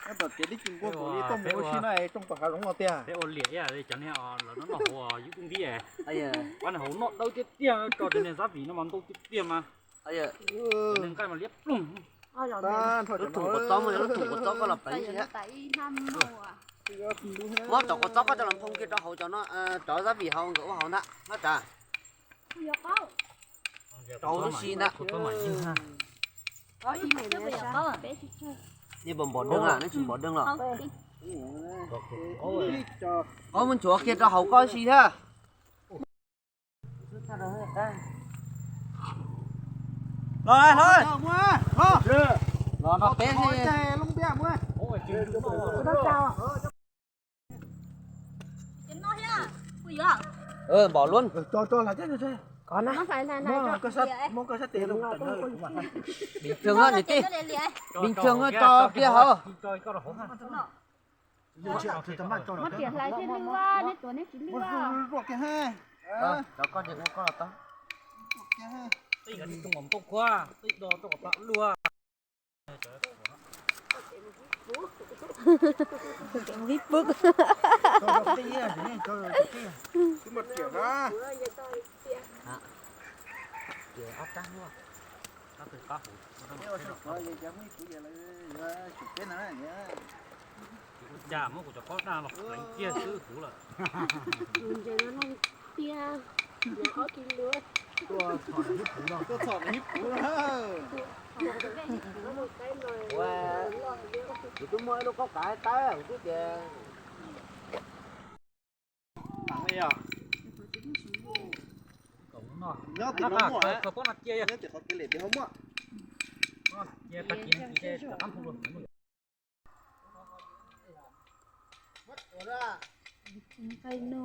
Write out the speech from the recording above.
Nyob tom tsev twb tsis nquag npaum li tuaj mus ua si no es rooj tom hav zoov no tiag. Peb ua liam ib yam li cov niag lawv noj noj hauv YouTube ntiab. Pab niag hauv noj dawb tiag tiag, tso cov niag zab vim no mas ntau tiag tiag mas. Cov niag nqaij mas liab ploog. Lub thum kua txob, muaj lub thum kua txob koj los pleev ntsis thiab. Muab tom kua txob koj coj los nphoo kiag rau hauv cov no, rau zab vim hauv nkawd ua hauv ntag, nyob rau rau lub si ntag. Nej puas npom dej na, nej tsis npom dej los? Koj mus nchuav kiag rau hauv koj si thiab. Los, los, los no peb. Npom luab. Bình thường hơn nws tij. Bình thường hơn tso kiag hauv. Muab tiam hlais thiaj lwj, neb tuav neb tsis lwj. Cov koj niag ua koj los tau. Ib pwb. Cas muab kuv cov pob daj los pleev kiag xwb huv lawm. Tiag, ob kis luav. Tuaj txhom ib puv no. Kuv twb muaj ib lub kob kav taib kuv twb tias. Nyob tim no muaj, nyob tim qhov kev lem tim ho muaj. Nqaij no.